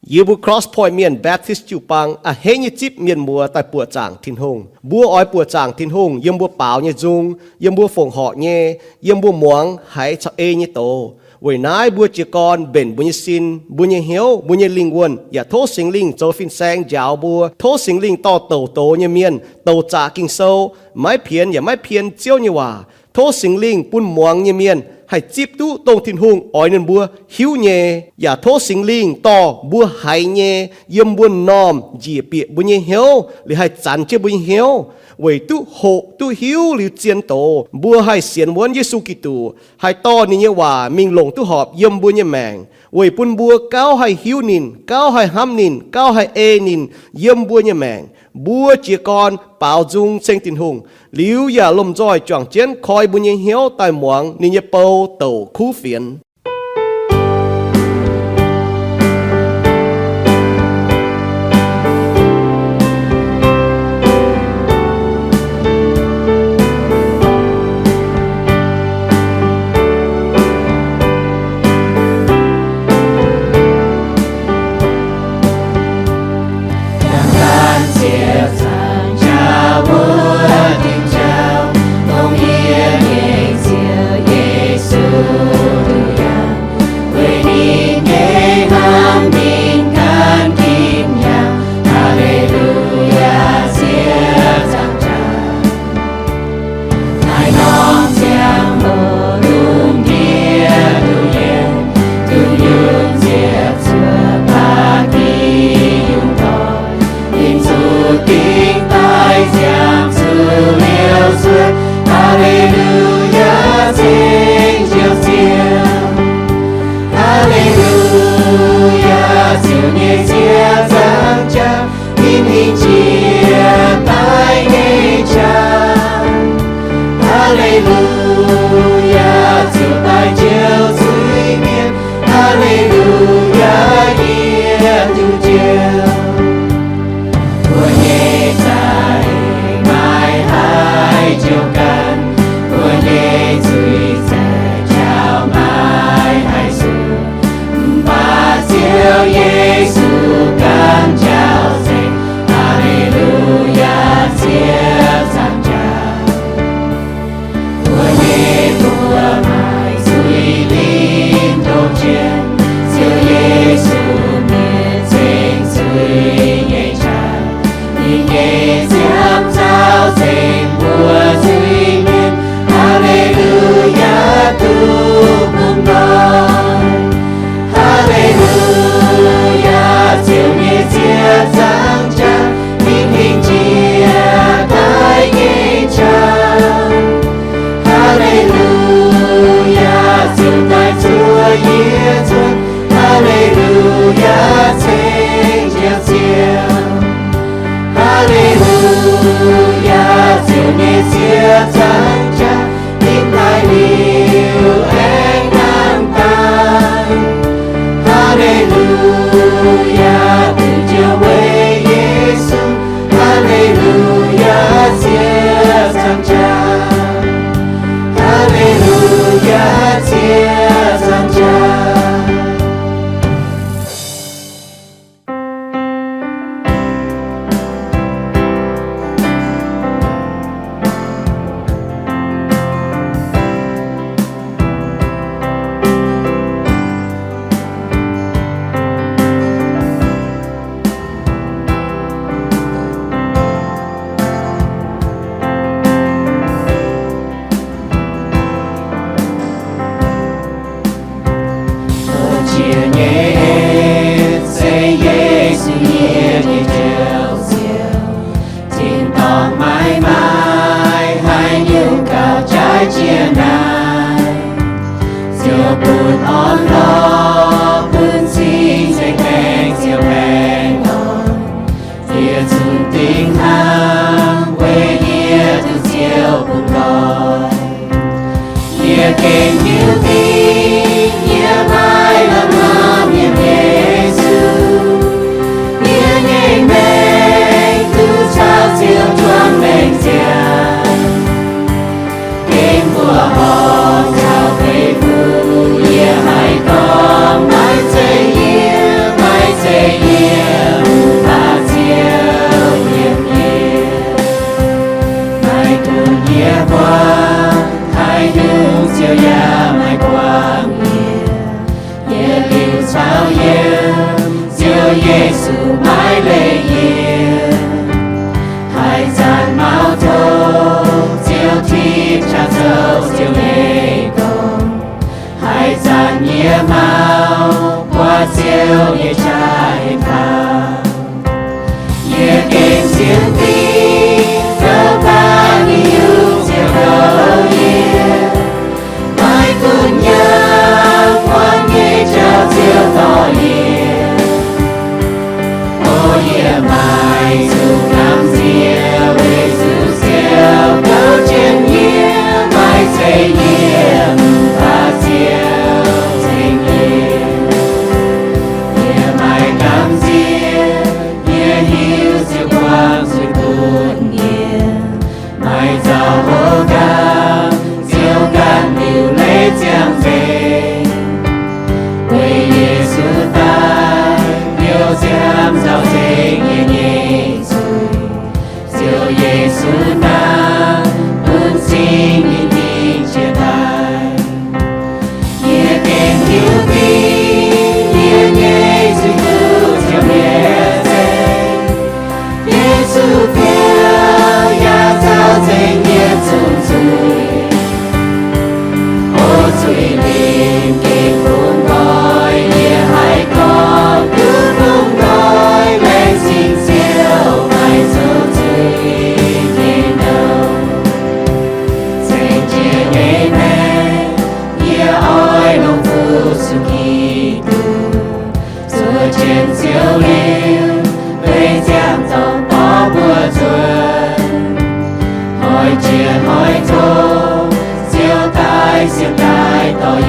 Yie mbuo Cross Point Mienh Baptist jiu-baang a'hneiv nyei zipv mienh muoz daaih buoqc zaangc Tin-Hungh. Mbuo oix buoqc zaangc Tin-Hungh yiem mbuo baaux nyei nzung, yiem mbuo fongc horc nyei, yiem mbuo muangx haiz caux ei nyei doz. Weic naaiv mbuo jiez gorn mbenc mbuo nyei sin, mbuo nyei hnyouv, mbuo nyei lingh wuonh, yaac tov Singx Lingh zoux fin-saeng njaaux mbuo. Tov Singx Lingh dorh douc doz nyei mienh, douc zaqc Ging-Sou, maiv pienx yaac maiv pien Ziouv nyei waac. Tov Singx Lingh bun muangx nyei mienh haih zipv duqv dongh Tin-Hungh oix ninh mbuo hiuv nyei. Yaac tov Singx Lingh dorh mbuo haiz nyei yiem mbuo m'normh njiec bieqc mbuo nyei hnyouv, liuz haih zanx jienv mbuo nyei hnyouv, weic duqv hoqc duqv hiuv liuz zien doz, mbuo haih sienx wuonv Yesu Giduc, haih dorh ninh nyei waac mingh longc duqv horpc yiem mbuo nyei maengc, weic bun mbuo gauh haih hiuv ninh, gauh haih hnamv ninh, gauh haih ei ninh yiem mbuo nyei maengc. Mbuo jiez gorn baaux nzung ceng Tin-Hungh, liuz yaac lomh nzoih juangc jienv koi mbuo nyei hnyouv daaih muangx ninh nyei bou douc kuv fienx.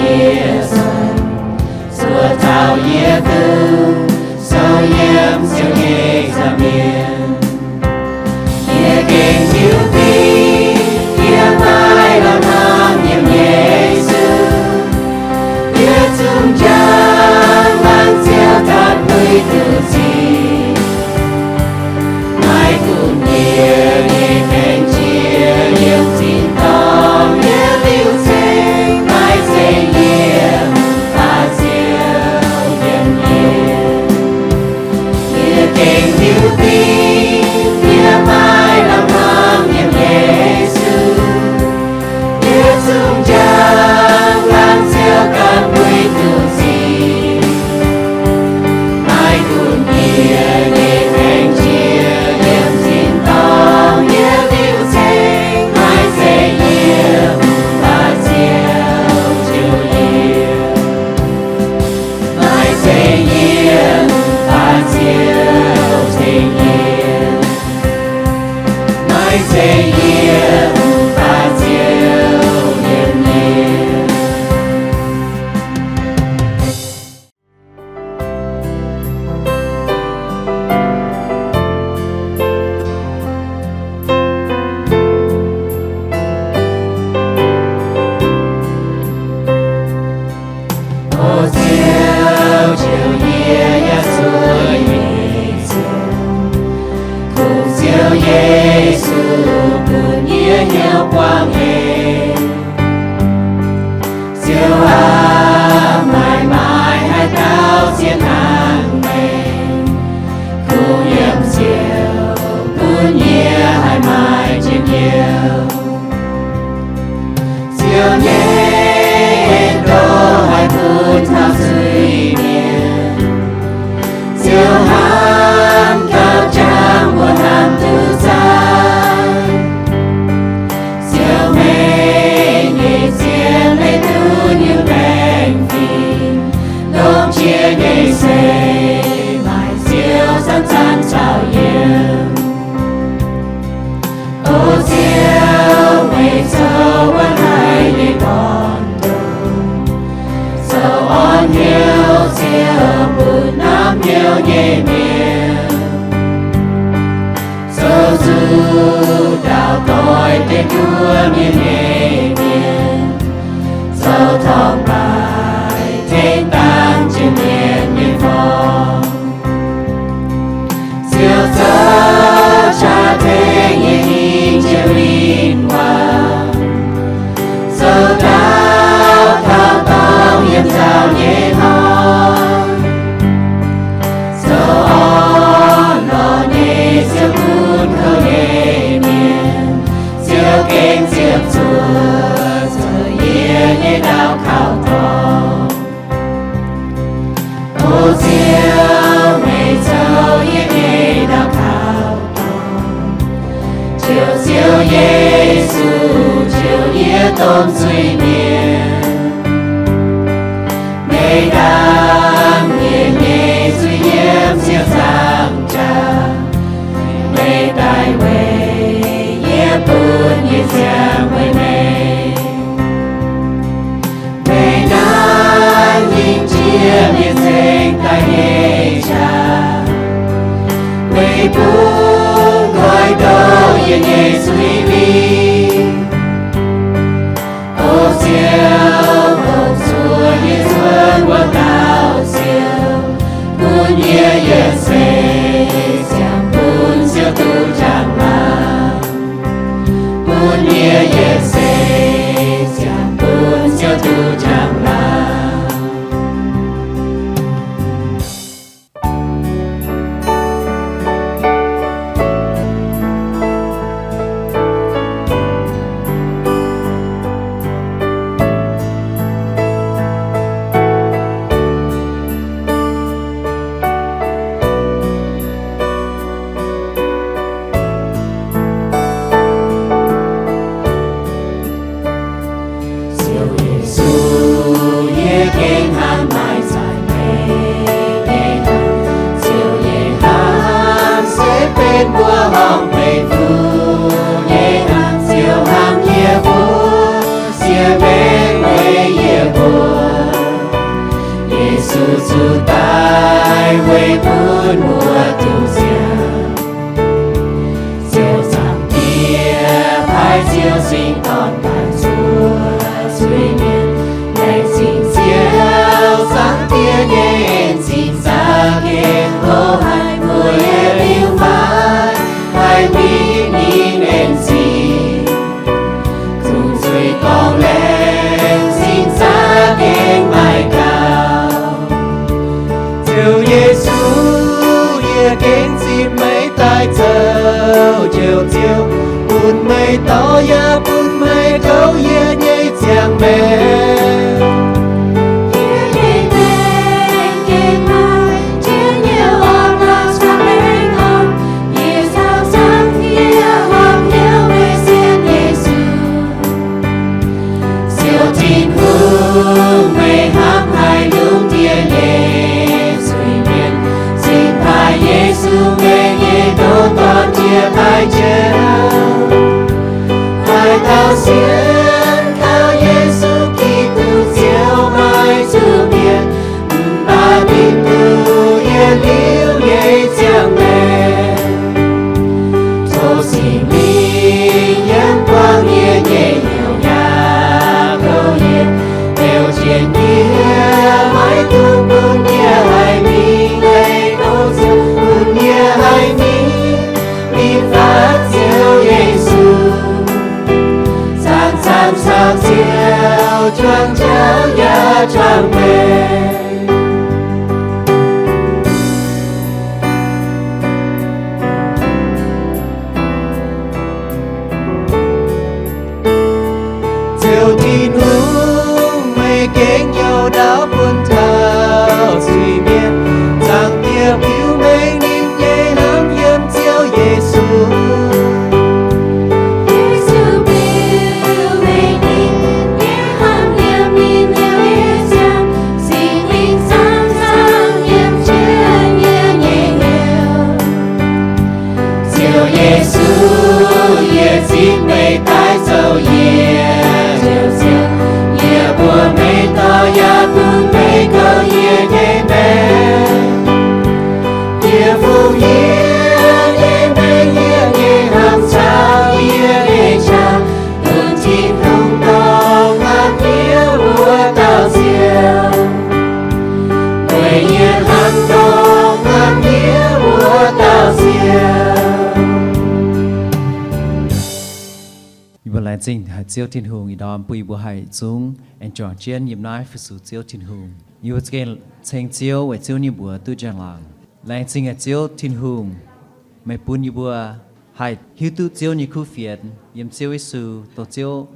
yie zuov taux yie duqv sou yiem Ziouv nyei nza'hmien. Yie gengh hiuv duqv yie maiv lamh hnamv yiem Yesu. Yie zungv njang laangz Ziouv daaih muic duqv nziex. Maiv gunv yie nyei baengc jiex yiem tin-dorngh nyei liuz ceng, maiv zeiz yie mv baac Ziouv yiem yie. Yie gengh hiuv duqv yie maiv lamh hnamv yiem Yesu. Yie zungv njang laangz Ziouv ganh muic duqv nziex. Maiv gunv yie nyei baengc jiex yiem tin-dorngh nyei liuz ceng, maiv zeiz yie mv baac Ziouv njoux yie. Maiv zeiz yie mv baac Ziouv tengx yie. Maiv zeiz yie mv baac Ziouv yiem yie. O Ziouv, njoux yie yaac zuov yie nyei nzioux. Kungx Ziouv Yesu bun yie hnyouv buangh eix. Ziouv aac, maaih maaih haaix dauh zien hnangv meih? Kungx yiem Ziouv bun yie haih maaih njien-youh. Ziouv nyei en-ndoqv haih bun taux zuiz-mienh. Ziouv hnamv gauh jangx mbuo hnamv duqv zaah. Ziouv, meih nyei zien leih duqv nyungc baengh fingx, longc jiex nyei se maaih Ziouv zanc-zanc caux yiem. O Ziouv, meih zoux wuov daaih nyei gorn-ndoqv, zoux orn hnyouv Ziouv bun hnamv hnyouv nyei mienh. Zoux zuqc daauh doix deic-bung mienh nyei mienh, zoux torngv-baaix tengx dangh jiex mienh nyei forng. Ziouv zoux qaqv tengx yie hingh jiex win-wangh, zoux daauh kaux dorngx yiem nzauh nyei hnoi. Zoux orn-lorqc nyei Ziouv gunv kouv nyei mienh, Ziouv gengh ziepc zuoqv zoux yie nyei daauh kaux dorngx. O Ziouv, meih zoux yie nyei daauh kaux dorngx, njoux Ziouv Yesu njoux yie domh zuiz-mienh. Meih ndaam yie nyei zuiz yiem ziepc nzaangc jaax, meih daaih weic yie bun yie ziangh weic meih. Meih nanv hingh jiex mienh ceng daaih nyei qaqv, meih bungx nqoi ndoqv yie nyei zuiz mingh. O Ziouv, longc zuqc yie nzuonx wuov dauh Ziouv, bun yie yietc seix ziangh bun Ziouv duqv njang-laangc. Bun yie yietc seix ziangh bun Ziouv duqv njang-laangc. Ziouv Yesu, yie gengh hnamv maaih zanc meih nyei hnamv. Ziouv nyei hnamv se benx mbuo horngc meih Fuqv nyei hnamv. Ziouv hnamv yie mbuo, sie mengh meih yie mbuo. Zuqc daaih weic bun mbuo duqv sienx. Ziouv Zaangc Diex paaiv Ziouv Singx Dorn daaih zuov zuiz-mienh. Laengz zingh Ziouv Zaangc Diex nyei en-zingh za'gengh hlo haic mbuo yietc liuz maaih haih mingh ninh en-zingh. Zungv zuiz-dorngh laengz zingh za'gengh maaih gaux. Ziouv Yesu, yie gengh zipv meih daaih zoux Njoux Ziouv, bun meih dorh yaac bun meih kouv yie nyei ziangh maengc. Yie nyei maengc gengh maaih Ziouv nyei orn-lorqc caux baengh orn. Yie caux camv yie horpc hnyouv meih sienx Yesu. Ziouv Tin-Hungh, meih hnamv haic lungh ndiev nyei zuiz-mienh, cingx baac Yesu, meih nyei ndoqc Dorn jiex daaih njoux. Haaix dauh sienx kaux Yesu Giduc, ziouc maiv zuqc mietc, mv baac ninh duqv yietc liuz nyei ziangh maengc. Tov Singx Lingh yiem buangh yie nyei hnyouv yaac kouv yie, beu jienv yie maiv dungx bun yie haih mingh leih Ziouv, bun yie haih mingh, mingh fatv Ziouv Yesu. Zanc-zanc caux Ziouv juangc jauv yaac juangc mengh. Ziouv Tin-Hungh, meih gengh youh ndau bun taux zuiz-mienh. Zaangc Diex biux mengh ninh nyei hnamv yiem Ziouv Yesu. Yesu biux mengh ninh nyei hnamv yiem ninh nyei ziangh. Singx Lingh zanc-zanc yiem jienv yie nyei hnyouv. Ziouv Yesu, yie zipv meih daaih zoux yie Njoux Ziouv. Yie mbuox meih dorh yaac bun meih kouv yie nyei maengc. Yie fungx yie nyei maengc, yie nyei hnamv caux yie nyei qaqv bun Tin-Hungh, dongh hnamv yie wuov dauh Ziouv. Weic yie hnamv dongh hnamv yie wuov dauh Ziouv. Yie mbuo laengz zingh haic Ziouv Tin-Hungh ih ndorm bun yie mbuo haih zungv aengx juangc jienv yiem naaiv fu-sux Ziouv Tin-Hungh. Yie mbuo za'gengh ceng Ziouv weic Ziouv nyei mbuox duqv njang-laangc. Laengz zingh haic Ziouv Tin-Hungh, meih bun yie mbuo haih hiuv duqv Ziouv nyei kuv fienx yiem Ziouv Yesu, dongh Ziouv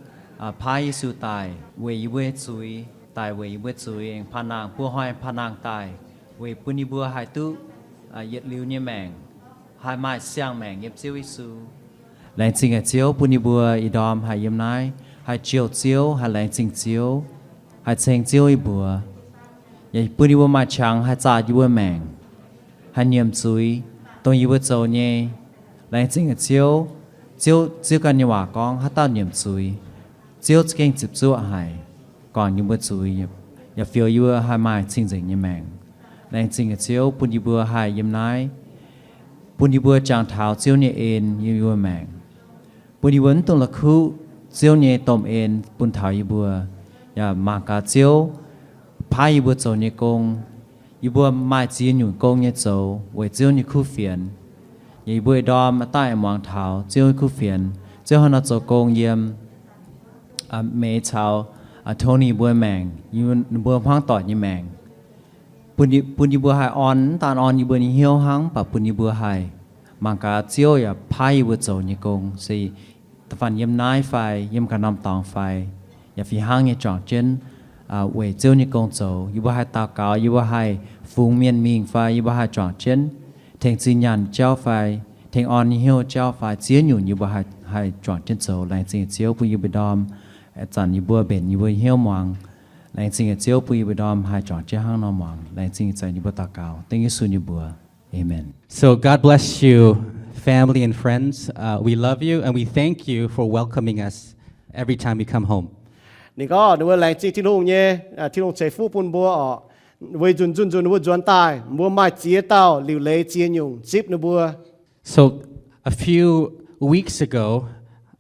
paaiv Yesu daaih weic yie mbuo nyei zuiz, daaih weic yie mbuo nyei zuiz aengx paan-nangh, buo hnoi paan-nangh daaih, weic bun yie mbuo haih duqv yietc liuz nyei maengc, haih maaih siang-maengc yiem Ziouv Yesu. Laengz zingh haic Ziouv bun yie mbuo ih ndorm haih yiem naaiv haih jouh Ziouv, haih laengz zingh Ziouv, haih ceng Ziouv nyei mbuox. Yaac bun yie mbuo maaih qangx haih zaah yie mbuo maengc, haih nyiemc zuiz dongh yie mbuo zoux nyei. Laengz zingh haic Ziouv. Ziouv, Ziouv ganh nyei waac gorngv haaix dauh nyiemc zuiz, Ziouv za'gengh ziepc zuoqv haic, guangc yie mbuo zuiz, yaac fioux yie mbuo haih maaih cing-nzengc nyei maengc. Laengz zingh haic Ziouv bun yie mbuo haih yiem naaiv, bun yie mbuo jangx taux Ziouv nyei en yiem yie mbuo maengc, bun yie mbuo mv dungx la'kuqv Ziouv nyei domh en bun taux yie mbuo, yaac mangc gaax Ziouv paaiv yie mbuo zoux nyei gong. Yie mbuo maaih ziex nyungc gong nyei zoux weic Ziouv nyei kuv fienx. Yaac yie mbuo ih ndorm aav daaih muangx taux Ziouv nyei kuv fienx, Ziouv hnangv nor zoux gong yiem Mei caux Tony mbuo maengc, ninh mbuo hmuangv doic nyei maengc. Bun yie mbuo haih orn, mv daan orn yie mbuo nyei hnyouv hnangv, mv baac bun yie mbuo haih mangc gaax Ziouv yaac paaiv yie mbuo zoux nyei gong, se da'faanh yiem naaiv fai yiem ganh norm dorngx fai, yaac fih hnangv nyei juangc jienv weic Ziouv nyei gong zoux. Yie mbuo haih daux gaux, yie mbuo haih fungx mienh mingh fai, yie mbuo haih juangc jienv tengx zinh nyaanh jauv fai, tengx orn nyei hnyouv jauv fai, ziex nyungc yie mbuo haih juangc jienv zoux. Laengz zingh Ziouv bun yie mbuo ndorm zanc yie mbuo mbenc yie mbuo hnyouv muangx. Laengz zingh Ziouv bun yie mbuo ndorm haih juangc jienv hnangv nor muangx. Laengz zingh zanc yie mbuo daux gaux dengv Yesu nyei mbuox. Amen. So God bless you, family and friends. Uh, we love you and we thank you for welcoming us every time we come home. Ninh gorngv ninh mbuo laengz zingh Tin-Hungh nyei, Tin-Hungh ceix fuqv bun mbuo oc. Weic nzunc nzunc nzunc ninh mbuo nzuonx daaih, mbuo maaih ziex dauh liuc leiz ziex nyungc zipv ninh mbuo. So a few weeks ago,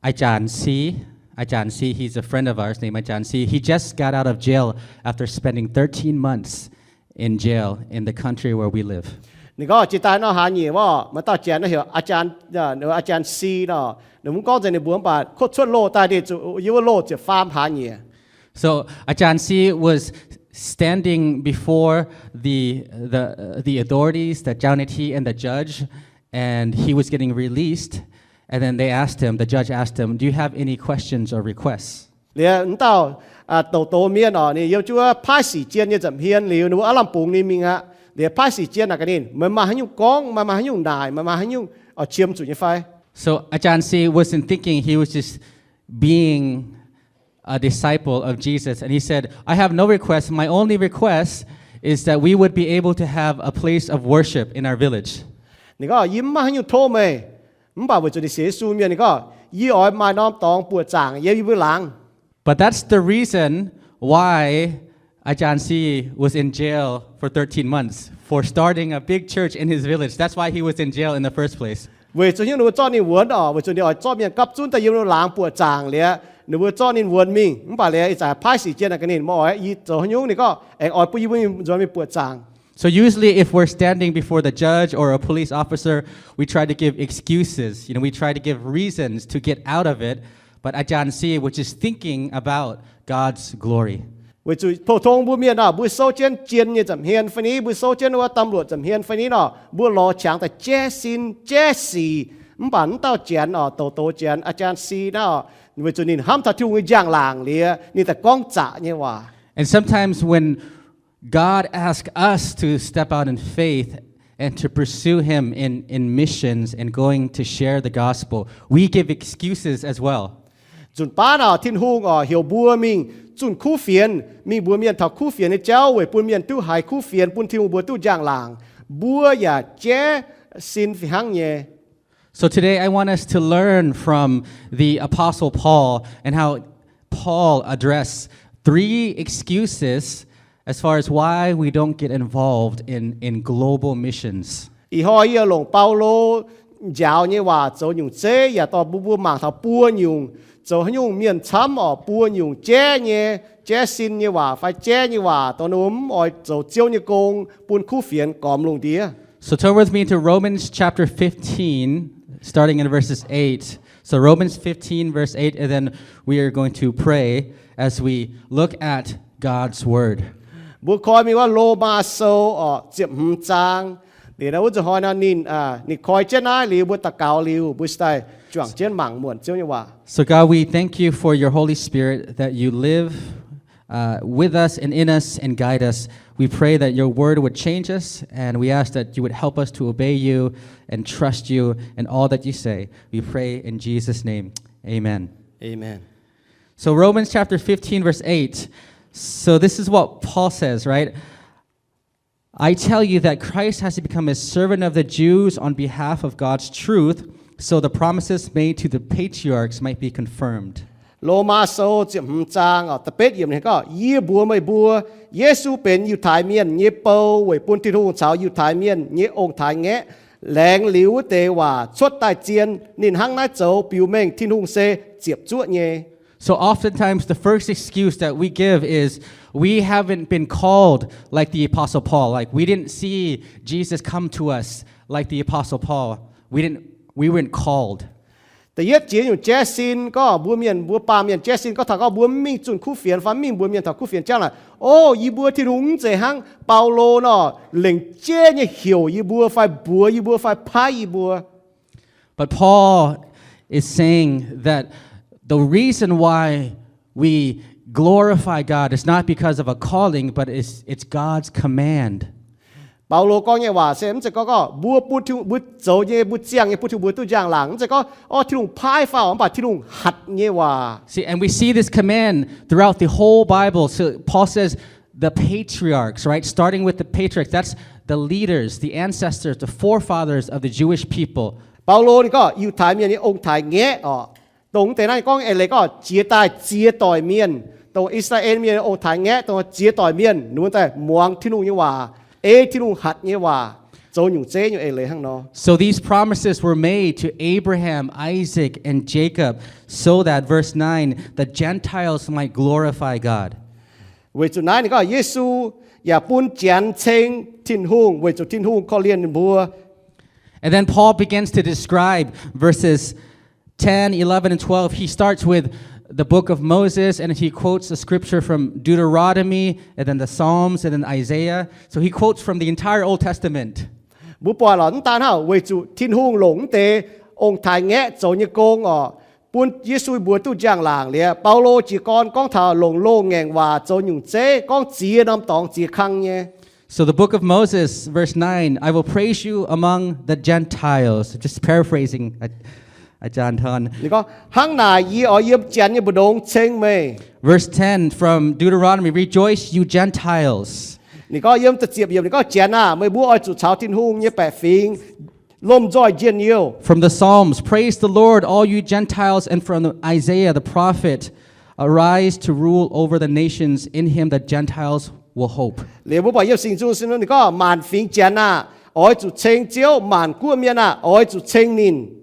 อาจารย์ C, อาจารย์ C, he's a friend of ours named อาจารย์ C. He just got out of jail after spending thirteen months in jail in the country where we live. Ninh gorngv jiex daaih nor hlaax nyieqc wuov, maaih dauh janx nor heuc อาจารย์ C nor, ninh mv gorngv nzengc ninh mbuox mv baac kov cuotv loh daaih deix zuqc yiem wuov loh ziepc faam hlaax nyieqc. So อาจารย์ C was standing before the, the, the authorities, the เจ้าหน้าที่ and the judge, and he was getting released. And then they asked him, the judge asked him, "Do you have any questions or requests?" Liuz wuov dauh douc doz mienh oc, ninh yiem jienv wuov paaiv sic jien nyei nza'hmien liuz, ninh mbuo aav lamh bungx ninh mingh aqv. Liuz paaiv sic jien naaic gaax ninh, meih maaih haaix nyungc gorngv, meih maaih haaix nyungc naaic, meih maaih haaix nyungc oix qiemx zuqc nyei fai? So อาจารย์ C wasn't thinking, he was just being a disciple of Jesus. And he said, "I have no request. My only request is that we would be able to have a place of worship in our village." Ninh gorngv, yie mv maaih haaix nyungc tov meih, mv baac weic zuqc ninh sienx Yesu mienh, ninh gorngv, yie oix maaih norm dorngx buoqc zaangc yiem yie mbuo laangz. But that's the reason why อาจารย์ C was in jail for thirteen months for starting a big church in his village. That's why he was in jail in the first place. Weic zuqc hnyouv ninh mbuo zorqv ninh wuonx oc, weic zuqc ninh oix zorqv mienh gapv zunv daaih yiem ninh laangz buoqc zaangc liuz, ninh mbuo zorqv ninh wuonx mingh. Mv baac liuz ih zanc paaiv sic jien naaic gaax ninh, meih oix yie zoux haaix nyungc? Ninh gorngv, aengx oix bun yie mbuo nzuonx mingh buoqc zaangc. So usually if we're standing before the judge or a police officer, we try to give excuses. You know, we try to give reasons to get out of it. But อาจารย์ C was just thinking about God's glory. Weic zuqc pou-tong mbuo mienh oc, mbuo souv jienv jien nyei nza'hmien fai ni, mbuo souv jienv wuov ตำรวจ nza'hmien fai ni nor, mbuo lorz qangx daaih jaiv sin jaiv sic. Mv baac wuov dauh janx oc, douc doz janx, อาจารย์ C naaiv oc, weic zuqc ninh hnamv taux Tin-Hungh nyei njang-laangc liuz, ninh daaih gorngv zaqc nyei waac. And sometimes when God asks us to step out in faith and to pursue Him in, in missions and going to share the gospel, we give excuses as well. Nzunc baav naaic Tin-Hungh oc heuc mbuo mingh zunh kuv fienx, mingh mbuox mienh taux kuv fienx nyei jauv weic bun mienh duqv haiz kuv fienx, bun Tin-Hungh mbuox duqv njang-laangc, mbuo yaac jaiv sin fih hnangv nyei. So today I want us to learn from the Apostle Paul and how Paul addressed three excuses as far as why we don't get involved in, in global missions. Ih hnoi yie longc Baulo njaaux nyei waac zoux nyungc zeiv yaac dorh mbuo mangc taux buo nyungc zoux haaix nyungc mienh camv oc, buo nyungc jaiv nyei, jaiv sin nyei waac fai jaiv nyei waac dongh ninh mbuo mv oix zoux Ziouv nyei gong bun kuv fienx gormx lungh ndiev. So turn with me to Romans chapter fifteen, starting in verses eight. So Romans fifteen, verse eight, and then we are going to pray as we look at God's word. Mbuo koi mingh wuov Lomaa Sou oc, ziepc hmz zaang. Liuz naaiv wuov nzunc hnoi nor ninh, ninh koi jienv naaiv liuz mbuo daux gaux liuz mbuo cingx daaih juangc jienv mangc muonc Ziouv nyei waac. So God, we thank you for your Holy Spirit, that you live uh, with us and in us and guide us. We pray that your word would change us, and we ask that you would help us to obey you and trust you in all that you say. We pray in Jesus' name. Amen. Amen. So Romans chapter fifteen, verse eight. So this is what Paul says, right? I tell you that Christ has become a servant of the Jews on behalf of God's truth, so the promises made to the patriarchs might be confirmed. Lomaa Sou ziepc hmz zaang da'betv yiemc ninh gorngv, yie mbuox meih mbuo, Yesu benx Yiutai Mienh nyei bou weic bun Tin-Hungh caux Yiutai Mienh nyei ong-taaix-ngaeqv laengz liuz wuov deix waac cuotv daaih zien. Ninh hnangv naaiv zoux biux mengh Tin-Hungh se ziepc zuoqv nyei. So oftentimes the first excuse that we give is we haven't been called like the Apostle Paul. Like, we didn't see Jesus come to us like the Apostle Paul. We didn't, we weren't called. Da'yietv jiex nyungc jaiv sin gorngv mbuo mienh, mbuo baamh mienh jaiv sin gorngv taux gorngv mbuo mv mingh zunh kuv fienx fai mv mingh mbuox mienh taux kuv fienx jangv naaic, o, yie mbuo Tin-Hungh mv zeiz hnangv Baulo nor lengc jeiv nyei heuc yie mbuo fai mbuox yie mbuo fai paaiv yie mbuo. But Paul is saying that the reason why we glorify God is not because of a calling, but it's, it's God's command. Baulo gorngv nyei waac se mv zeiz gorngv, gorngv mbuo bun Tin-Hungh, mbuo zoux nyei, mbuo ziangh nyei bun Tin-Hungh mbuo duqv njang-laangc. Mv zeiz gorngv, o, Tin-Hungh paaiv fai mv baac Tin-Hungh hatc nyei waac. See, and we see this command throughout the whole Bible. So Paul says, the patriarchs, right? Starting with the patriarchs, that's the leaders, the ancestors, the forefathers of the Jewish people. Baulo ninh gorngv Yiutai Mienh nyei ong-taaix-ngaeqv oc, dongh deix naaiv gorngv eix leiz gorngv jiex daaih ziex doic mienh, dongh I^saa^laa^en Mienh ong-taaix ngaeqv, dongh ziex doic mienh, ninh mbuo daaih muangx Tin-Hungh nyei waac, ei Tin-Hungh hatc nyei waac, zoux nyungc zeiv nyungc eix leiz hnangv nor. So these promises were made to Abraham, Isaac, and Jacob, so that, verse nine, the Gentiles might glorify God. Weic zuqc naaiv ninh gorngv Yesu yaac bun Janx ceng Tin-Hungh weic zuqc Tin-Hungh korv-lienh ninh mbuo. And then Paul begins to describe verses ten, eleven, and twelve. He starts with the book of Moses, and he quotes a scripture from Deuteronomy, and then the Psalms, and then Isaiah. So he quotes from the entire Old Testament. Mbuo buatc lorqc, mv daan hnangv weic zuqc Tin-Hungh longc mv deix ong-taaix ngaeqv zoux nyei gong oc, bun Yesu mbuox duqv njang-laangc liuz, Baulo jiez gorn gorngv taux longc loz-ngaengc waac zoux nyungc zeiv, gorngv ziex norm dorngx ziex kang nyei. So the book of Moses, verse nine, I will praise you among the Gentiles. Just paraphrasing, อาจารย์ทอน. Ninh gorngv, hnangv naaic yie oix yiem Janx nyei mbu'ndongx ceng meih. Verse ten from Deuteronomy, rejoice, you Gentiles. Ninh gorngv yiem da'ziepc yiemc ninh gorngv, Janx aah, meih mbuo oix zuqc caux Tin-Hungh nyei baeqc fingx lomh nzoih njien-youh. From the Psalms, praise the Lord, all you Gentiles, and from Isaiah the prophet, arise to rule over the nations, in him the Gentiles will hope. Liuz mbuo buatc yiem Singx Nzung se ninh gorngv, maanc fingx Janx aah, oix zuqc ceng Ziouv, maanc guoqv mienh aah, oix zuqc ceng ninh.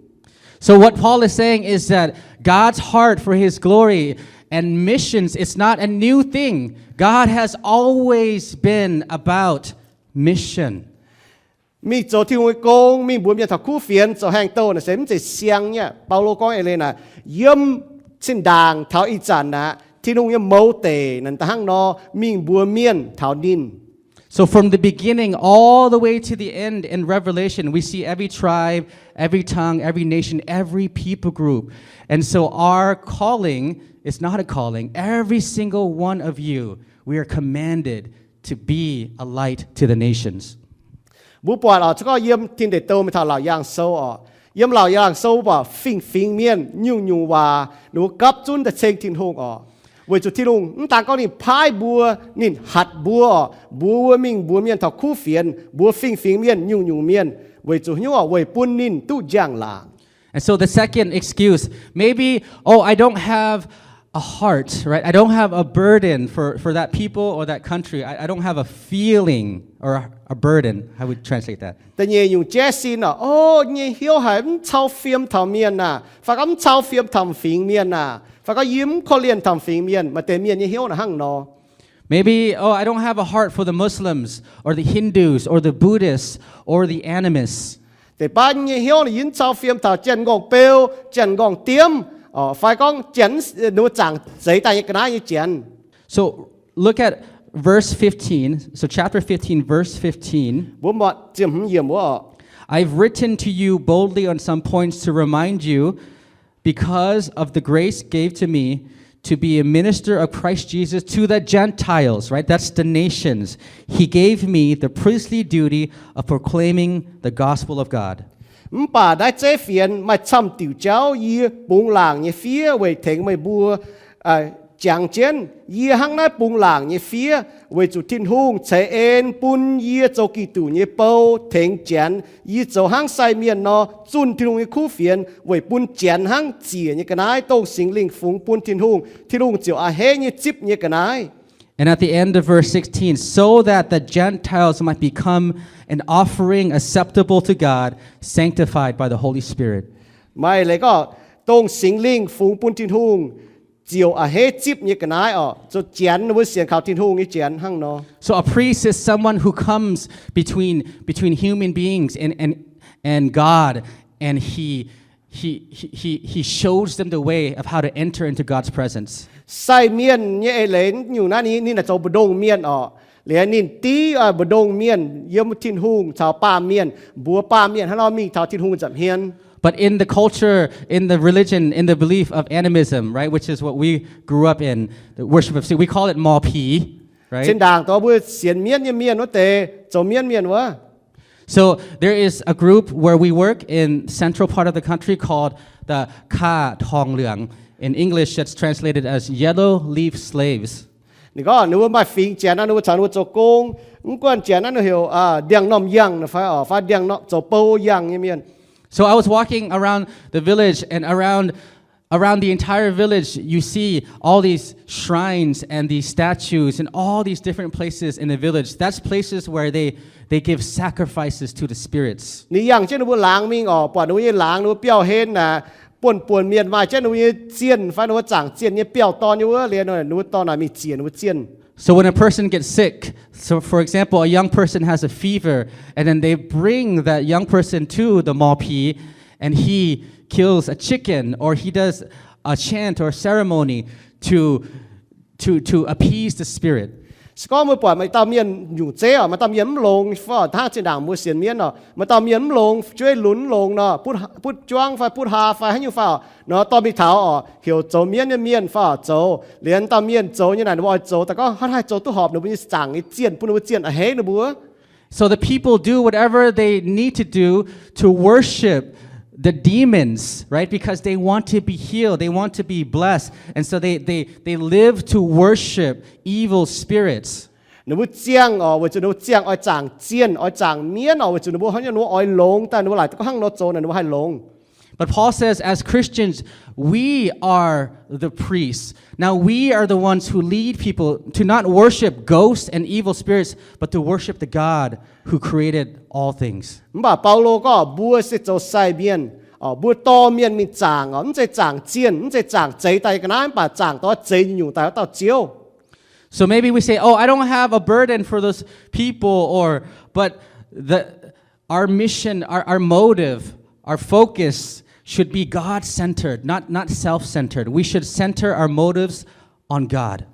So what Paul is saying is that God's heart for his glory and missions is not a new thing. God has always been about mission. Mingh zoux Tin-Hungh nyei gong, mingh mbuox mienh taux kuv fienx, zoux haengh douh naaic se mv zeiz siang nyei aqv. Baulo gorngv eix leiz naaic, yiem zinh ndaangc taux ih zanc aqv, Tin-Hungh nyei mouz deic naaic da'hnangv nor, mingh mbuox mienh taux ninh. So from the beginning all the way to the end in Revelation, we see every tribe, every tongue, every nation, every people group. And so our calling is not a calling. Every single one of you, we are commanded to be a light to the nations. Mbuo buatc oc, se gorngv yiem Tin Deic Douh mingh taux Laauc Yaangh Sou oc, yiem Laauc Yaangh Sou mbuo buatc fingx-fingx mienh nyungc-nyungc waac ninh mbuo gapv zunv daaih ceng Tin-Hungh oc. Weic zuqc Tin-Hungh mv daan gorngv ninh paaiv mbuo, ninh hatc mbuo oc, mbuox mbuo mingh mbuox mienh taux kuv fienx, mbuox fingx-fingx mienh nyungc-nyungc mienh, weic zuqc hnyouv oc, weic bun ninh duqv njang-laangc. And so the second excuse, maybe, oh, I don't have a heart, right? I don't have a burden for, for that people or that country. I, I don't have a feeling or a, a burden. I would translate that. Da'nyeic nyungc jaiv sin oc, o, nyei hnyouv haiz mv cau fiem taux mienh aah, fai gorngv mv cau fiem taux fingx mienh aah, fai gorngv yie mv korv-lienh taux fingx mienh, maaih deix mienh nyei hnyouv naaic hnangv nor. Maybe, oh, I don't have a heart for the Muslims or the Hindus or the Buddhists or the animists. Deix baav nyei hnyouv ninh mv cau fiem taux Janx-Nqorngv-Beu, Janx-Nqorngv-Diemv, fai gorngv Janx, ninh mbuo zaangc zeix daaih nyei ga'naaiv nyei Janx. So look at verse fifteen. So chapter fifteen, verse fifteen. Mbuo muangx ziepc hmz yiemc wuov oc. I've written to you boldly on some points to remind you because of the grace gave to me to be a minister of Christ Jesus to the Gentiles, right? That's the nations. He gave me the priestly duty of proclaiming the gospel of God. Mv baac naaiv zeiv fienx maaih camv diuc jauv yie bungx laangc nyei fiev weic tengx meih mbuo jangx jienv. Yie hnangv naaiv bungx laangc nyei fiev weic zuqc Tin-Hungh ceix en bun yie zoux Giduc nyei bou tengx Janx. Yie zoux hnangv sai mienh nor zunh Tin-Hungh nyei kuv fienx weic bun Janx hnangv ziec nyei ga'naaiv, dongh Singx Lingh fungx bun Tin-Hungh, Tin-Hungh ziouc a'hneiv nyei zipv nyei ga'naaiv. And at the end of verse sixteen, so that the Gentiles might become an offering acceptable to God, sanctified by the Holy Spirit. Maaih leiz gorngv, dongh Singx Lingh fungx bun Tin-Hungh ziouc a'hneiv zipv nyei ga'naaiv oc, zoux Janx, ninh mbuo sienx kaux Tin-Hungh nyei Janx hnangv nor. So a priest is someone who comes between, between human beings and, and, and God, and he, he, he, he, he shows them the way of how to enter into God's presence. Sai mienh nyei eix leiz nyungc naaiv, ninh, ninh naaic zoux mbu'ndongx mienh oc. Liuz ninh div mbu'ndongx mienh yiem Tin-Hungh caux baamh mienh, mbuox baamh mienh hnangv nor mingh taux Tin-Hungh nza'hmien. But in the culture, in the religion, in the belief of animism, right, which is what we grew up in, the worship of Satan, we call it หมอผี, right? Zinh ndaangc dongh mbuo sienx mienv nyei mienh wuov deix, zoux mienv mienh wuov. So there is a group where we work in central part of the country called the ข้าทองเหลือง. In English, that's translated as yellow leaf slaves. Ninh gorngv ninh mbuo maaih fingx Janx nor, ninh mbuo caux ninh mbuo zoux gong. Mv guanh Janx naaiv ninh heuc ndiangx-normh yangh fai oc, fai ndiangx-normh zoux bou yangh nyei mienh. So I was walking around the village and around around the entire village, you see all these shrines and these statues in all these different places in the village. That's places where they, they give sacrifices to the spirits. Ninh yangh jienv ninh mbuo laangz mingh oc, buatc ninh mbuo nyei laangz, ninh mbuo biauv-hlen naaic, buonv-buonc mienh maaih jienv ninh mbuo nyei zienh fai ninh mbuo zaangc zienh nyei biauv-dorn nyei wuov, liuz ninh mbuo dorh naaic mingh ziec ninh mbuo zienh. So when a person gets sick, so for example, a young person has a fever, and then they bring that young person to the Maulpi, and he kills a chicken, or he does a chant or ceremony to, to, to appease the spirit. Se gorngv mbuo buatc maaih dauh mienh nyungc zeiv oc, maaih dauh mienh mv longx fai hnangv zinh ndaangc mbuo sienx mienv oc, maaih dauh mienh mv longx, jueiv lunx mv longx nor, butv juangv fai butv haa fai haaix nyungc fai oc, nor dorh mingh taux oc, heuc zoux mienv nyei mienh fai oc zoux. Liuz dauh mienh zoux nyei naaic, ninh mbuo oix zoux daaih gorngv hnangv haaix zoux duqv horpc ninh mbuo nyei zaangc nyei zienh, bun ninh mbuo zienh a'hneiv ninh mbuo. So the people do whatever they need to do to worship the demons, right? Because they want to be healed, they want to be blessed. And so they, they, they live to worship evil spirits. Ninh mbuo ziangh oc, weic zuqc ninh mbuo ziangh oix zaangc zienh, oix zaangc mienv oc, weic zuqc ninh mbuo hnangv ninh mbuo oix longx daaih, ninh mbuo laaic gorngv hnangv nor zoux naaic ninh mbuo haih longx. But Paul says, as Christians, we are the priests. Now we are the ones who lead people to not worship ghosts and evil spirits, but to worship the God who created all things. Mv baac Baulo gorngv mbuo se zoux sai mienh, mbuo dorh mienh mingh zaangc oc, mv zeiz zaangc zienh, mv zeiz zaangc zeix daaih nyei ga'naaiv, mv baac zaangc dongh zeix nyungc daaih wuov dauh Ziouv. So maybe we say, oh, I don't have a burden for those people, or, but the, our mission, our, our motive, our focus should be God-centered, not, not self-centered. We should center our motives on God.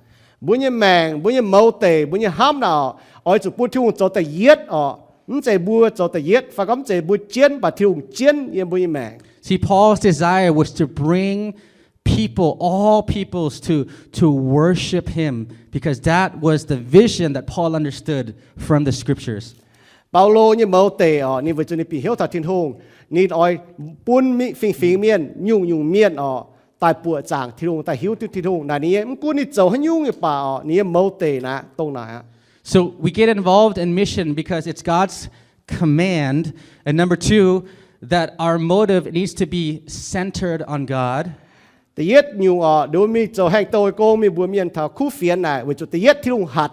Mbuo nyei maengc, mbuo nyei mouz deic, mbuo nyei hnamv naaic oix zuqc bun Tin-Hungh zoux da'yietv oc. Mv zeiz mbuo zoux da'yietv, fai gorngv mv zeiz mbuo jienv, mv baac Tin-Hungh jienv yiem mbuo nyei maengc. See, Paul's desire was to bring people, all peoples, to, to worship him, because that was the vision that Paul understood from the scriptures. Baulo nyei mouz deic oc, ninh weic zuqc ninh bieqc hnyouv taux Tin-Hungh, ninh oix bun fingx-fingx mienh, nyungc-nyungc mienh oc, daaih buoqc zaangc Tin-Hungh, daaih hiuv duqv Tin-Hungh. Naaic ninh nyei, mv gunv ninh zoux haaix nyungc nyei baac oc, ninh nyei mouz deic naaic dongh naaic aqv. So we get involved in mission because it's God's command. And number two, that our motive needs to be centered on God. Da'yietv nyungc oc, ninh mbuo mingh zoux haengh douh gong, mingh mbuox mienh taux kuv fienx naaic, weic zuqc da'yietv Tin-Hungh hatc.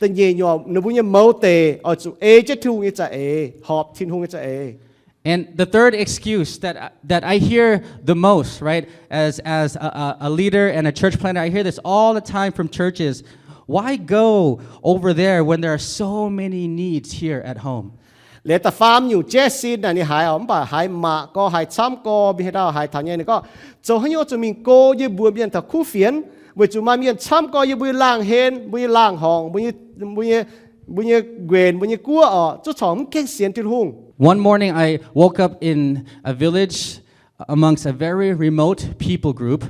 Da'nyeic nyungc, ninh mbuo nyei mouz deic oix zuqc ei jienv Tin-Hungh nyei za'eix, horpc Tin-Hungh nyei za'eix. And the third excuse that, that I hear the most, right, as, as a, a, a leader and a church planter, I hear this all the time from churches. Why go over there when there are so many needs here at home? Liuz da'faam nyungc jaiv sin naaic ninh haiz oc, mv baac haiz mangc gau, haiz camv gau, mingh haaix dauh haiz taux nyei, ninh gorngv, zoux haaix nyungc zuqc mingh go yie mbuox mienh taux kuv fienx, weic zuqc maaih mienh camv gau yie mbuo nyei laangh hlen, mbuo nyei laangh horngc, mbuo nyei, mbuo nyei nquenc, mbuo nyei guoqv oc, zuqc corc mv gaengh sienx Tin-Hungh. One morning I woke up in a village amongst a very remote people group.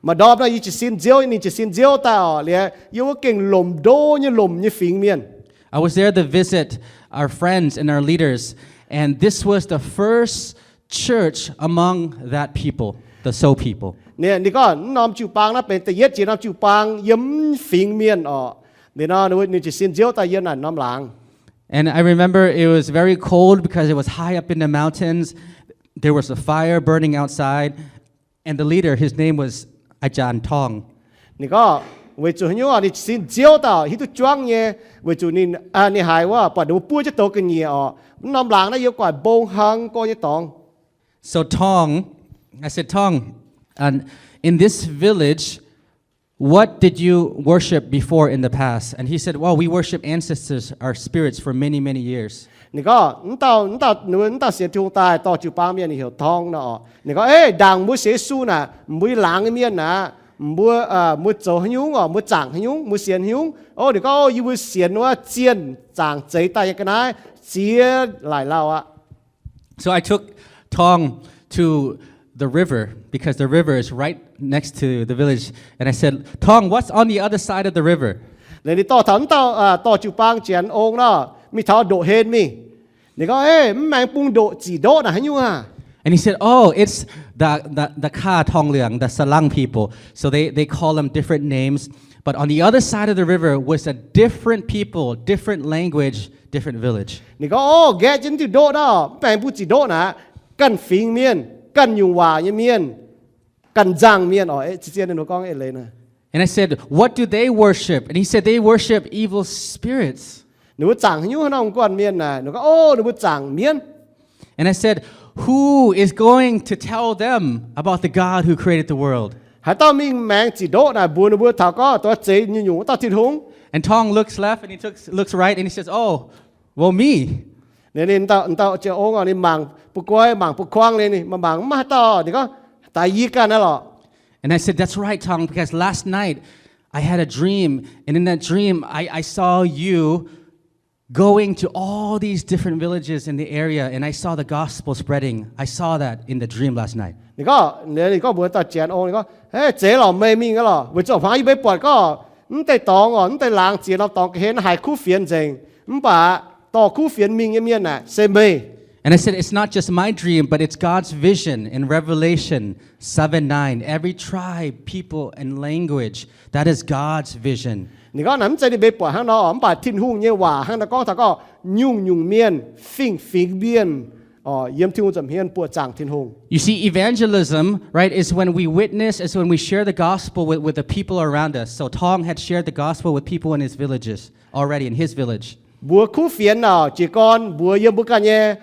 Maaih ndorm nor yie jiez sin nziouv, ninh jiez sin nziouv daaih oc, liuz yiem wuov gengh lomc ndo nyei lomc nyei fingx mienh. I was there to visit our friends and our leaders, and this was the first church among that people, the Sow people. Ninh gorngv, mv norm jiu-baang naaiv benx da'yietv jiex norm jiu-baang yiem mv fingx mienh oc. Liuz nor ninh jiez sin nziouv daaih yiem naaic norm laangz. And I remember it was very cold because it was high up in the mountains. There was a fire burning outside, and the leader, his name was Ajan Tong. Ninh gorngv, weic zuqc haaix nyungc oc, ninh jiez sin nziouv daaih hiuv duqv juangv nyei, weic zuqc ninh, ninh haiz wuov buatc ninh mbuo buov jienv douz ga'nyiec oc. Mv norm laangz naaiv yiem gu'nguaaic mbong hlang gorx nyei dorngx. So Tong, I said, Tong, in this village, what did you worship before in the past? And he said, well, we worship ancestors, our spirits, for many, many years. Ninh gorngv, mv dauh, mv dauh, mv dauh sienx Tin-Hungh daaih dorh jiu-baang mienh, ninh heuc Tong nor oc. Ninh gorngv, ei, ndaangc mbuo sienx Yesu naaic, mbuo laangz nyei mienh naaic, mbuo, mbuo zoux haaix nyungc oc, mbuo zaangc haaix nyungc, mbuo sienx haaix nyungc. O, ninh gorngv, yie mbuo sienx wuov zienh zaangc zeix daaih nyei ga'naaiv ziex laaic lauh aqv. So I took Tong to the river because the river is right next to the village. And I said, Tong, what's on the other side of the river? Liuz ninh dorh taux mv dauh, dorh jiu-baang janx ong nor, mingh taux ndoqv hlen mingh. Ninh gorngv, ei, mv maengx bung ndoqv zic ndoqv naaic haaix nyungc aqv? And he said, oh, it's the, the, the Ka Tong Liang, the Salang people. So they, they call them different names. But on the other side of the river was a different people, different language, different village. Ninh gorngv, o, nqaeqv jienv diuh ndoqv nor, mv maengx bung zic ndoqv naaic, ganh fingx mienh, ganh nyungc waac nyei mienh, ganh nzangc mienh oc. Eix, zien ninh mbuo gorngv eix leiz naaiv. And I said, "What do they worship?" And he said, "They worship evil spirits." Ninh mbuo zaangc haaix nyungc hnangv nor guanh mienh naaic? Ninh gorngv, O, ninh mbuo zaangc mienv. And I said, "Who is going to tell them about the God who created the world?" Haaix dauh mingh maengx zic ndoqv naaic mbuox ninh mbuo taux gorngv dongh zeix nyungc-nyungc wuov dauh Tin-Hungh? And Tong looks left and he took, looks right and he says, "Oh, well, me." Ninh, ninh dauh, dauh jiex ong oc, ninh mangc ba'guai mangc ba'kuang liuz, ninh mangc mangc mv maaih haaix dauh. Ninh gorngv, Daix yie ganh naaiv lorqc. And I said, "That's right, Tong, because last night I had a dream, and in that dream I, I saw you going to all these different villages in the area, and I saw the gospel spreading. I saw that in the dream last night." Ninh gorngv, ninh gorngv mbuox dauh janx ong, ninh gorngv, Hei, zeiz lorqc, meih mingh aqv lorqc. Weic zuqc hmangx yie mbuo buatc gorngv mv deix dorngx oc, mv deix laangz ziex norm dorngx ga'hlen haiz kuv fienx nzengc, mv baac dorh kuv fienx mingh nyei mienh aeqv, se meih. And I said, "It's not just my dream, but it's God's vision in Revelation seven nine. Every tribe, people, and language, that is God's vision." Ninh gorngv, Naaiv mv zeiz ninh mbuo buatc hnangv nor, mv baac Tin-Hungh nyei waac hnangv nor gorngv taux gorngv nyungc-nyungc mienh, fingx-fingx mienh, yiem Tin-Hungh nza'hmien buoqc zaangc Tin-Hungh. You see, evangelism, right, is when we witness, is when we share the gospel with, with the people around us. So Tong had shared the gospel with people in his villages already, in his village. Mbuox kuv fienx oc, jiez gorn mbuox yiem mbuo ganh nyei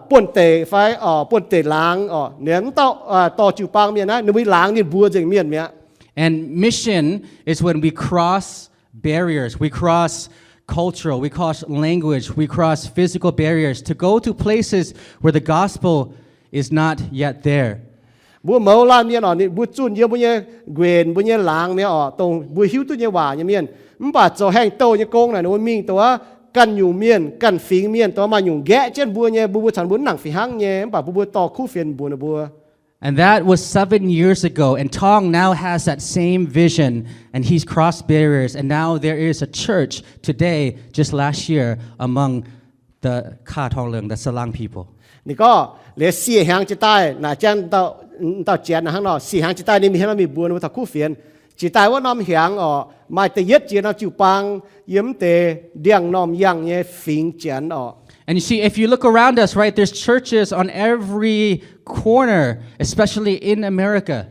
buonv-deic fai buonv-deic laangz oc, ninh mv dauh dorh jiu-baang mienh naaiv, ninh mbuo laangz ninh mbuox nzengc mienh mi'aqv. And mission is when we cross barriers, we cross cultural, we cross language, we cross physical barriers to go to places where the gospel is not yet there. Mbuo mouz laanh mienh oc, ninh mbuo zunh yiem mbuo nyei nquenc, mbuo nyei laangz mi'aqv oc, dongh mbuo hiuv duqv nyei waac nyei mienh. Mv baac zoux haengh douh nyei gong naaic, ninh mbuo mingh dongh wuov ganh nyungc mienh, ganh fingx mienh, dongh maaih nyungc nqaeqv jienv mbuo nyei, mbuo, mbuo caux mbuo mv nangc fih hnangv nyei, mv baac mbuo, mbuo dorh kuv fienx mbuox ninh mbuo. And that was seven years ago, and Tong now has that same vision, and he's crossed barriers, and now there is a church today, just last year, among the Ka Tong Leung, the Salang people. Ninh gorngv, Liuz siec hnyangx jiex daaih naaic, jang dauh janx hnangv nor, siec hnyangx jiex daaih ninh mingh hnangv nor mingh mbuox ninh mbuo taux kuv fienx. Jiex daaih wuov norm hnyangx oc, maaih da'yietv jiex norm jiu-baang yiem mv deix ndiangx-normh yangh nyei fingx Janx oc. And you see, if you look around us, right, there's churches on every corner, especially in America.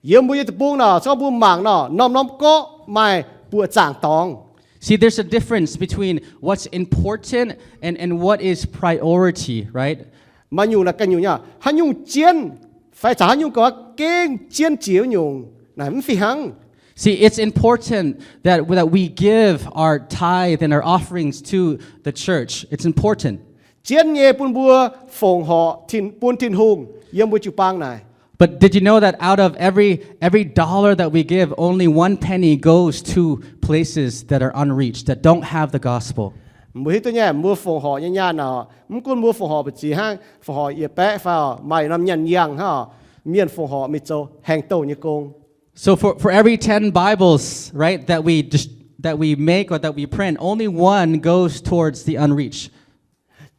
Yiem mbuo nyei deic-bung nor, se gorngv mbuo mangc nor, norm-norm gorqv maaih buoqc zaangc dorngx. See, there's a difference between what's important and, and what is priority, right? Maaih nyungc naaic ganh nyungc nyei, haaix nyungc jienv, fai caux haaix nyungc gorngv gengh jienv jiex wuov nyungc, naaic mv fih hnangv. See, it's important that, that we give our tithe and our offerings to the church. It's important. Jienv nyei bun mbuo fongc horc bun Tin-Hungh yiem mbuo jiu-baang naaic. But did you know that out of every, every dollar that we give, only one penny goes to places that are unreached, that don't have the gospel? Mbuo hiuv duqv nyei, mbuo fongc horc nyei nyaanh oc, mv gunv mbuo fongc horc mbu'ziex hnangv, fongc horc yietc baeqv fai oc, maaih norm nyaanh yangh hnangv oc, mienh fongc horc mingh zoux haengh douh nyei gong. So for, for every ten Bibles, right, that we just, that we make or that we print, only one goes towards the unreached.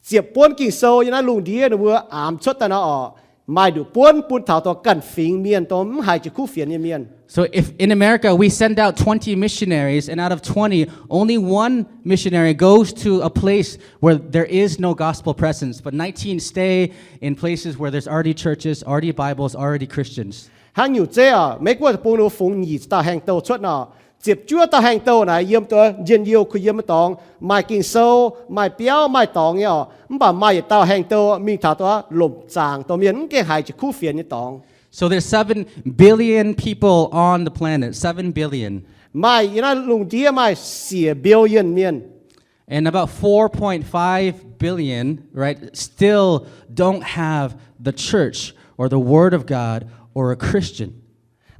Ziepc buonv Ging-Sou yiem naaiv lungh ndiev ninh mbuo aamx cuotv daaih nor oc, maaih nduqc buonv bun taux dongh ganh fingx mienh dongh mv haiz jiex kuv fienx nyei mienh. So if in America we send out twenty missionaries, and out of twenty, only one missionary goes to a place where there is no gospel presence, but nineteen stay in places where there's already churches, already Bibles, already Christians. Hnangv nyungc zeiv oc, Meiv Guoqv deic-bung ninh mbuo fungx nyic dauh haengh douh cuotv nor, ziepc juov dauh haengh douh naaic yiem dongh njien-youh kuh yiem nyei dorngx, maaih Ging-Sou, maaih biauv, maaih dorngx nyei oc. Mv baac maaih yietc dauh haengh douh mingh taux dongh lomc zaangc, dongh mienh mv gaengh haiz jiex kuv fienx nyei dorngx. So there's seven billion people on the planet, seven billion. Maaih yiem naaiv lungh ndiev maaih siec billion mienh. And about four point five billion, right, still don't have the church or the word of God or a Christian.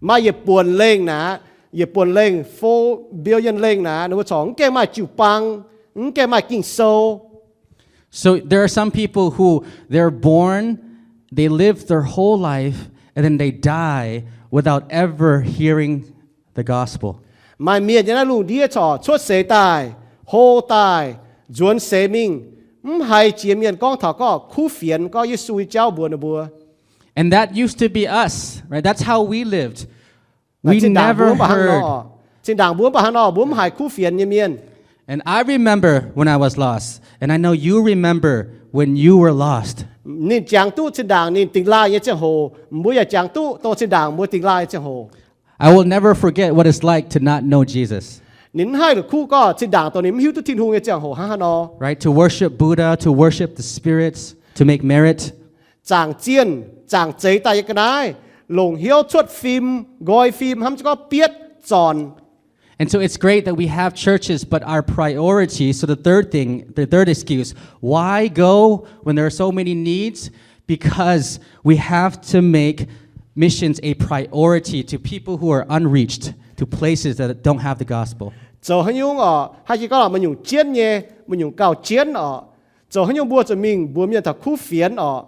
Maaih yietc buonc lengh naaic, yietc buonc lengh, four billion lengh naaic, ninh mbuo corc mv gaengh maaih jiu-baang, mv gaengh maaih Ging-Sou. So there are some people who they're born, they live their whole life, and then they die without ever hearing the gospel. Maaih mienh yiem naaiv lungh ndiev corc cuotv seix daaih, hlo daaih, nzuonx seix mingh, mv haiz jiex mienh gorngv taux gorngv kuv fienx, gorngv Yesu nyei jauv mbuox ninh mbuo. And that used to be us, right? That's how we lived. We never heard. Zinh ndaangc mbuo mv baac hnangv nor, mbuo mv haiz kuv fienx nyei mienh. And I remember when I was lost, and I know you remember when you were lost. Ninh jangx duqv zinh ndaangc ninh dingh laaih nyei ziangh hoc, mbuo yaac jangx duqv dongh zinh ndaangc mbuo dingh laaih nyei ziangh hoc. I will never forget what it's like to not know Jesus. Ninh mv haih la'kuqv gorngv zinh ndaangc dongh ninh mv hiuv duqv Tin-Hungh nyei ziangh hoc hnangv haaix nor. Right? To worship Buddha, to worship the spirits, to make merit. Zaangc zienh, zaangc zeix daaih nyei ga'naaiv, longc hnyouv cuotv fim, nqoi fim, hnamv jienv gorngv bietv zornc. And so it's great that we have churches, but our priority, so the third thing, the third excuse, why go when there are so many needs? Because we have to make missions a priority to people who are unreached, to places that don't have the gospel. Zoux haaix nyungc oc, haih jiex gorngv meih nyungc jienv nyei, meih nyungc gauh jienv oc. Zoux haaix nyungc mbuo zuqc mingh mbuox mienh taux kuv fienx oc.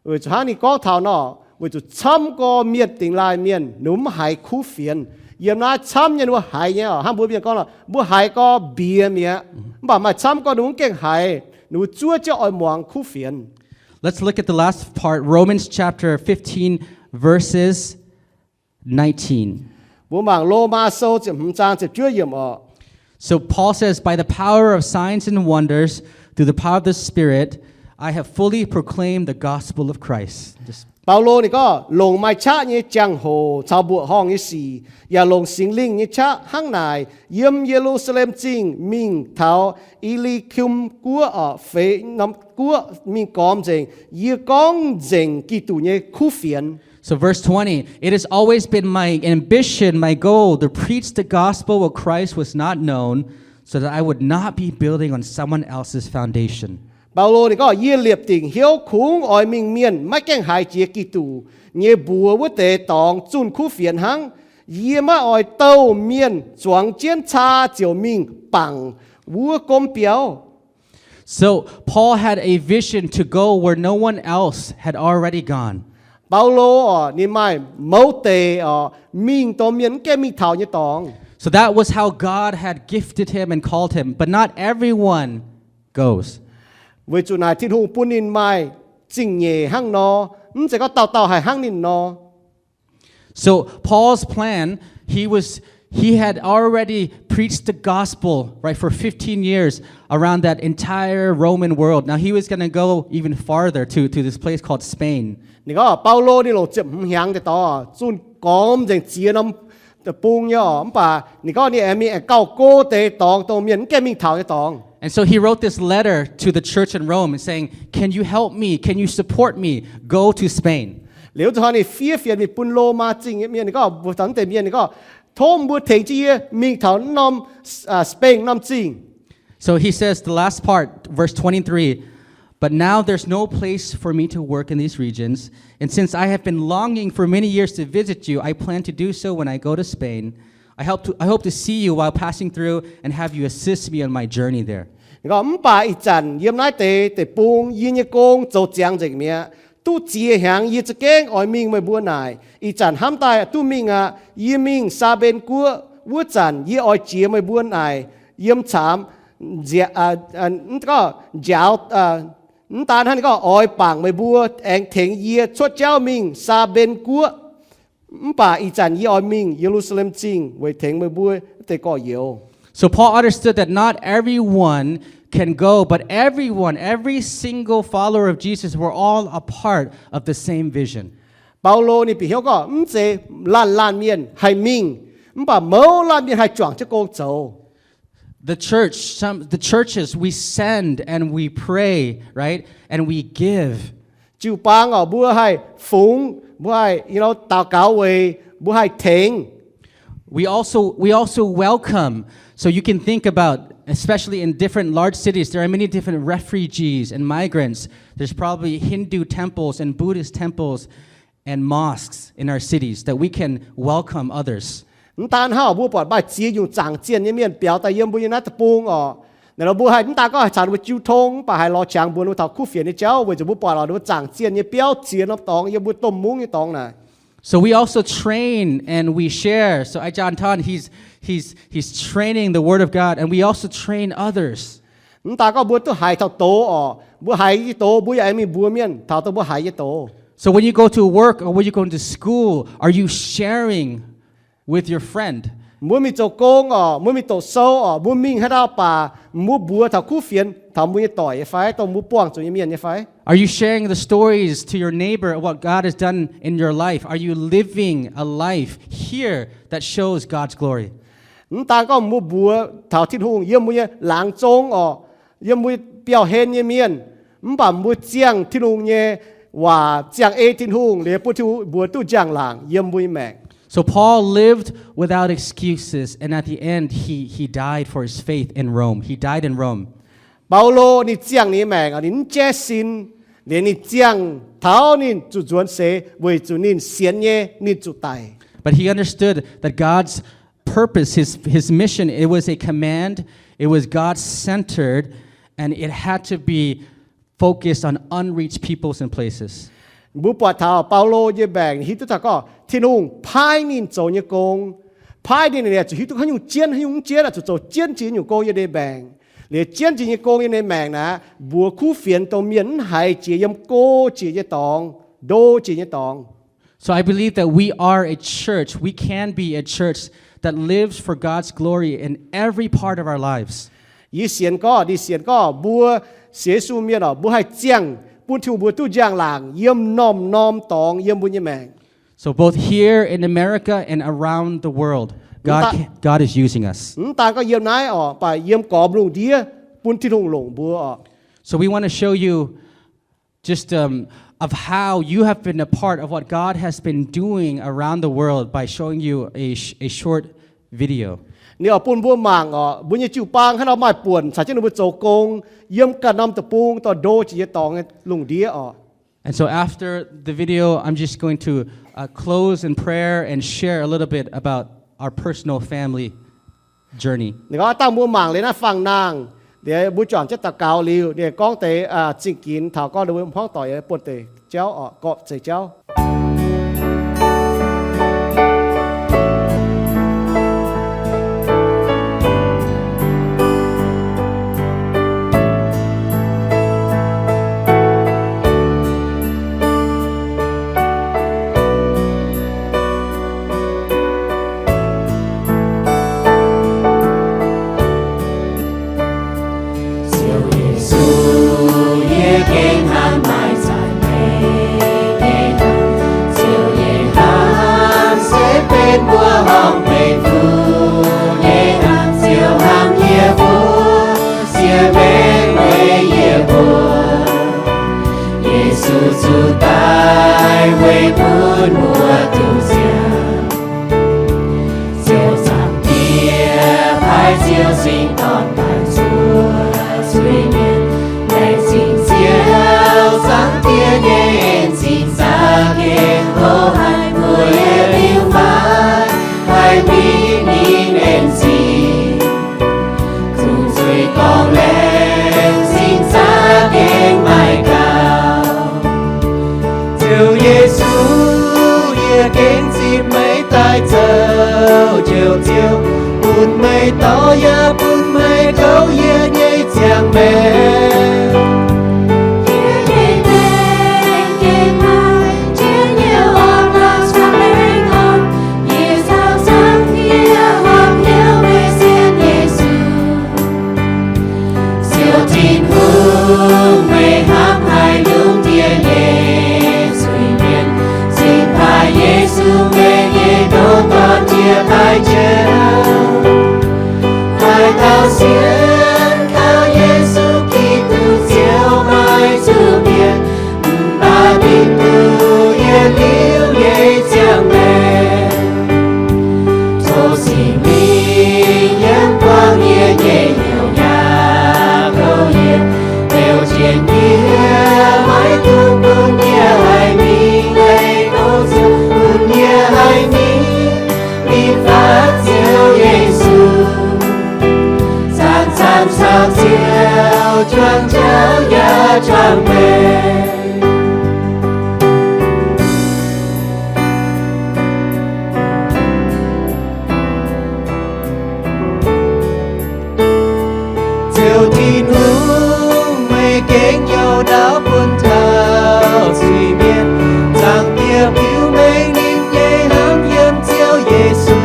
Weic zuqc hnangv ninh gorngv taux nor, weic zuqc camv gorx mienh dingx laaih mienh ninh mbuo mv haiz kuv fienx. Yiem naaiv camv nyei ninh mbuo haiz nyei oc. Hnangv mbuo mienh gorngv nor, mbuo haiz gorx mbiex mi'aqv. Mv baac maaih camv gorx ninh mbuo mv gaengh haiz, ninh mbuo zuov jienv oix muangx kuv fienx. Let's look at the last part, Romans chapter fifteen, verses nineteen. Mbuo mangc Lomaa Sou ziepc hmz zaang ziepc juov yiemc oc. So Paul says, by the power of signs and wonders, through the power of the Spirit, I have fully proclaimed the gospel of Christ. Just Baulo ninh gorngv, longc maaih qaqv nyei jangx-hoc caux mbuoqc horngh nyei sic, yaac longc Singx Lingh nyei qaqv hnangv naaic, yiem Ye^lu^saa^lem Zingh mingh taux I^li^kum Guoqv, feix norm guoqv mingh gormx nzengc, yie gorngv nzengc Giduc nyei kuv fienx. So verse twenty, it has always been my ambition, my goal, to preach the gospel of Christ was not known, so that I would not be building on someone else's foundation. Baulo ninh gorngv, yie liepc dingc hnyouv kungx oix mingh mienh maiv gaengh haiz jiex Giduc nyei mbuox wuov deix dorngx zunh kuv fienx hnangv. Yie maiv oix douh mienh zuangx jienv caa ziouc mingh bangc wuov gomv biauv. So Paul had a vision to go where no one else had already gone. Baulo oc, ninh maaih mouz deic oc, mingh dongh mienh mv gaengh mingh taux nyei dorngx. So that was how God had gifted him and called him, but not everyone goes. Weic zuqc naaic Tin-Hungh bun ninh maaih zingh nyeic hnangv nor, mv zeiz gorngv dauh dauh haih hnangv ninh nor. So Paul's plan, he was, he had already preached the gospel, right, for fifteen years around that entire Roman world. Now he was gonna go even farther to, to this place called Spain. Ninh gorngv Baulo ninh longc ziepc hmz hnyangx deix dorngx zunh gormx nzengc ziex norm deic-bung nyei oc, mv baac ninh gorngv ninh aengx mingh aengx gauh go deix dorngx dongh mienh mv gaengh mingh taux nyei dorngx. And so he wrote this letter to the church in Rome and saying, can you help me? Can you support me? Go to Spain. Liuz zuqc hnoi ninh fiev fienx mingh bun Lomaa Zingh nyei mienh, ninh gorngv mbuox taux naaiv deix mienh, ninh gorngv, tov mbuo tengx jienv yie mingh taux norm Spain norm zingh. So he says the last part, verse twenty-three, but now there's no place for me to work in these regions. And since I have been longing for many years to visit you, I plan to do so when I go to Spain. I hope to, I hope to see you while passing through and have you assist me on my journey there. Ninh gorngv, mv baac ih zanc yiem naaiv deix deic-bung yie nyei gong zoux ziangx nzengc mi'aqv. Duqv ziex hnyangx yie za'gengh oix mingh meih mbuo naaic. Ih zanc hnamv daaih duqv mingh aqv. Yie mingh Saa^mben Guoqv wuov zanc yie oix jiex meih mbuo naaic yiem caamx nziaaux, mv daan hnangv, ninh gorngv oix bangc meih mbuo aengx tengx yie cuotv jauv mingh Saa^mben Guoqv. Mv baac ih zanc yie oix mingh Ye^lu^saa^lem Zingh weic tengx meih mbuo wuov deix gorx-youz. So Paul understood that not everyone can go, but everyone, every single follower of Jesus, we're all a part of the same vision. Baulo ninh bieqc hnyouv gorngv mv zeiz laanh laanh mienh haih mingh, mv baac mouz laanh mienh haih juangc jienv gong zoux. The church, some, the churches, we send and we pray, right? And we give. Jiu-baang oc, mbuo haih fungx, mbuo haih, you know, daux gaux weic, mbuo haih tengx. We also, we also welcome. So you can think about, especially in different large cities, there are many different refugees and migrants. There's probably Hindu temples and Buddhist temples and mosques in our cities that we can welcome others. Mv daan hnangv, mbuo buatc maaih ziex nyungc zaangc zienh nyei mienh biaux daaih yiem mbuo nyei naaiv deic-bung oc. Naaic nor mbuo haih mv daan gorngv haih caux ninh mbuo jiu tong, mv baac haih lorz qangx mbuox ninh mbuo taux kuv fienx nyei jauv, weic zuqc mbuo buatc lorz ninh mbuo zaangc zienh nyei biauv ziex norm dorngx yiem mbuo domh mungv nyei dorngx naaic. So we also train and we share. So Ajahn Tan, he's, he's, he's training the Word of God, and we also train others. Mv daan gorngv mbuo duqv haiz taux doz oc, mbuo haiz nyei doz mbuo yaac aengx mingh mbuox mienh taux dongh mbuo haiz nyei doz. So when you go to work or when you go to school, are you sharing with your friend? Mbuo mingh zoux gong orqc, mbuo mingh doqc sou orqc, mbuo mingh haaix ndau baac mbuo mbuox taux kuv fienx taux mbuo nyei doic nyei fai, dongh mbuo buangh zuqc nyei mienh nyei fai? Are you sharing the stories to your neighbor of what God has done in your life? Are you living a life here that shows God's glory? Mv daan gorngv mbuo mbuox taux Tin-Hungh yiem mbuo nyei laangz zong orqc, yiem mbuo biauv-hlen nyei mienh, mv baac mbuo ziangh Tin-Hungh nyei waac, ziangh ei Tin-Hungh liuz bun Tin-Hungh mbuox duqv njang-laangc yiem mbuo nyei maengc. So Paul lived without excuses, and at the end, he, he died for his faith in Rome. He died in Rome. Baulo ninh ziangh ninh nyei maengc, ninh mv jaiv sin, liuz ninh ziangh taux ninh zuqc nzuonx seix weic zuqc ninh sienx nyei ninh zuqc daic. But he understood that God's purpose, his, his mission, it was a command, it was God-centered, and it had to be focused on unreached peoples and places. Mbuo buatc taux Baulo nyei maengc hiuv duqv taux gorngv Tin-Hungh paaiv ninh zoux nyei gong, paaiv ninh, ninh zuqc hiuv duqv haaix nyungc jienv, haaix nyungc mv jienv, zuqc zoux jienv jiex nyungc gong yiem ninh maengc. Liuz jienv jiex nyei gong yiem ninh maengc naaic, mbuox kuv fienx dongh mienh mv haiz jiex yiem go jiex nyei dorngx, ndo jiex nyei dorngx. So I believe that we are a church, we can be a church that lives for God's glory in every part of our lives. Yie sienx gorngv, ninh sienx gorngv mbuo sienx Yesu mienh orqc, mbuo haih ziangh bun Tin-Hungh mbuox duqv njang-laangc yiem norm-norm dorngx yiem mbuo nyei maengc. So both here in America and around the world, God, God is using us. Mv daan gorngv yiem naaiv orqc, mv baac yiem gormx lungh ndiev bun Tin-Hungh longc mbuo orqc. So we want to show you just, um, of how you have been a part of what God has been doing around the world by showing you a, sh- a short video. Ninh oix bun mbuo mangc orqc, mbuo nyei jiu-baang haaix nor maaih buonc caux jienv ninh mbuo zoux gong yiem ganh norm deic-bung dorh ndo jiex nyei dorngx nyei lungh ndiev orqc. And so after the video, I'm just going to, uh, close in prayer and share a little bit about our personal family journey. Ninh gorngv dangh mbuo mangc liuz naaiv fangx-nangh, liuz mbuo juangc jienv daux gaux liuz, ninh gorngv deix zingh ginx taux gorngv ninh mbuo hmuangv doic buonv deix jauv orqc, gorpc zeiv jauv. Ziouv Yesu, yie gengh hnamv maaih zaangc Meih nyei hnamv. Ziouv nyei hnamv se benx mbuo horpc meih Fuqv nyei hnamv. Ziouv hnamv yie mbuo, siec maengc weic yie mbuo. Yesu zuqc daaih weic bun mbuo duqv nziaauc. Ziouv Zaangc Diex, paaiv Ziouv Singx Dorn daaih zuoqc zuiz-mienh. Laengz zingh Ziouv Zaangc Diex nyei en-zingh za'gengh hlo haic mbuo yietc liuz maiv haih mingh ninh en-zingh. Zungv zuiz-dorngh laengz zingh za'gengh maaih gaux. Ziouv Yesu, yie gengh zipv meih daaih zoux Njoux Ziouv, bun meih dorh yaac bun meih kouv yie nyei ziangh maengc. Yie nyei maengc gengh maaih jienv nyei orn-lorqc caux lengh orn. Yie caux Zaangc Diex horpc hnyouv meih sienx Yesu. Ziouv Tin-Hungh, meih hnamv haic lungh ndiev nyei zuiz-mienh. Cingx baac Yesu, meih nyei ndoqc Dorn, jiex daaih njoux, daaih taux sienx kaux Yesu Giduc, Ziouv maaih zuqc mienh, mv baac ninh duqv yietc liuz nyei ziangh maengc. Tov Singx Lingh yiem buangh yie nyei hnyouv yaac kouv yie, beu jienv yie, maiv dungx bun yie haih mingh leih kouv Ziouv, bun yie haih mingh, mingh fatv Ziouv Yesu. Zaangc Zaangc caux Ziouv juangc jauv yaac juangc maengc. Ziouv Tin-Hungh, meih gengh youh ndaauv bun taux zuiz-mienh. Zaangc Diex biux meih ninh nyei hnamv yiem Ziouv Yesu.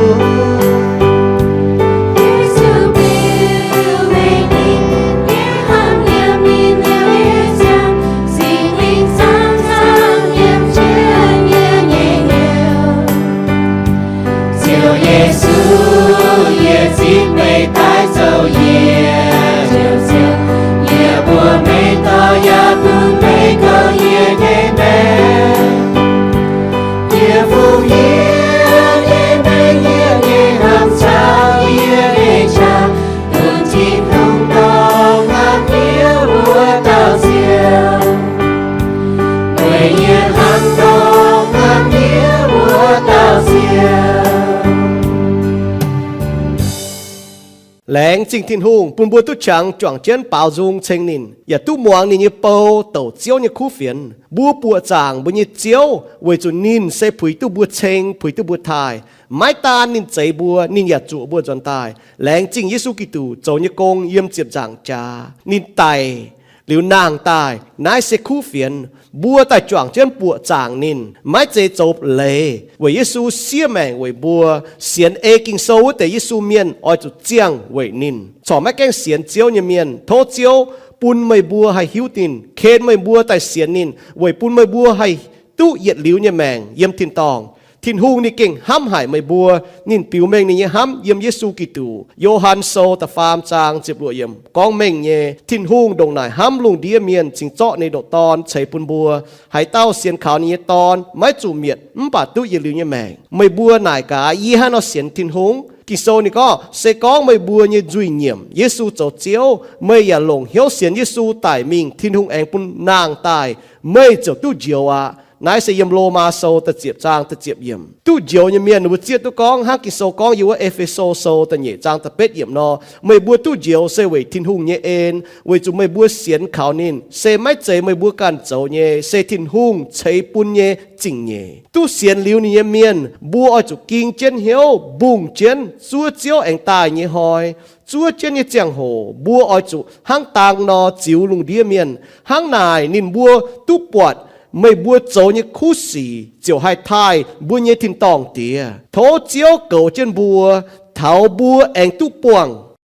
Laengz zingh Tin-Hungh bun mbuo duqv qangx juangc jienv baaux nzung ceng ninh, yaac duqv muangx ninh nyei bou douc Ziouv nyei kuv fienx. Mbuo buoqc zaangc mbuo nyei Ziouv weic zuqc ninh se puix duqv mbuo ceng, puix duqv mbuo taaih. Maiv daan ninh zeix mbuo, ninh yaac zuoqc mbuo nzuonx daaih. Laengz zingh Yesu Giduc zoux nyei gong yiem ziepc nzaangc jaax. Ninh daic liuz nangh daaih, naaiv se kuv fienx. Mbuo daaih juangc jienv buoqc zaangc ninh, maiv zeiz zoux leiz, weic Yesu siev maengc weic mbuo. Sienx ei Ging-Sou wuov deix Yesu mienh oix zuqc ziangh weic ninh. Corc maiv gaengh sienx Ziouv nyei mienh, tov Ziouv bun meih mbuo haih hiuv ninh, ken meih mbuo daaih sienx ninh, weic bun meih mbuo haih duqv yietc liuz nyei maengc yiem tin-dorngh. Tin-Hungh ninh gengh hnamv haic meih mbuo. Ninh biux mengh ninh nyei hnamv yiem Yesu Giduc. Yo^han Sou da'faam zaang ziepc luoqc yiemc gorngv mengh nyei, Tin-Hungh ndongc naaic hnamv lungh ndiev mienh cingx zorqv ninh nyei ndoqc Dorn ceix bun mbuo. Haaix dauh sienx kaux ninh nyei Dorn maiv zuqc mietc, mv baac duqv yietc liuz nyei maengc. Meih mbuo naaic gaax, yie hnangv nor sienx Tin-Hungh? Ging-Sou ninh gorngv, se gorngv meih mbuo nyei nzuih nyiemc Yesu zoux Ziouv, meih yaac longc hnyouv sienx Yesu daic mingh, Tin-Hungh aengx bun nangh daaih, meih ziouc duqv njoux aqv. Naaiv se yiem Lomaa Sou da'ziepc zaang da'ziepc yiemc. Duqv njoux nyei mienh, mbuo zieqv duqv gorngv hnangv Ging-Sou gorngv yiem wuov E^fe^so Sou da'nyeic zaang da'betv yiemc nor, meih mbuo duqv njoux se weic Tin-Hungh nyei en, weic zuqc meih mbuo sienx kaux ninh. Se maiv zeiz meih mbuo ganh zoux nyei, se Tin-Hungh ceix bun nyei zingh nyeic. Duqv sienx liuz ninh nyei mienh, mbuo oix zuqc ging jienv hnyouv, mbungh jienv zuov Ziouv aengx daaih nyei hnoi, zuov jienv nyei ziangh hoc, mbuo oix zuqc hnangv dang nor ziux lungh ndiev mienh. Hnangv naaic ninh mbuo duqv buatc meih mbuo zoux nyei kuv sic ziouc haih taaih mbuo nyei tin-dorngh Diex. Tov Ziouv goux jienv mbuo, taux mbuo aengx duqv buangh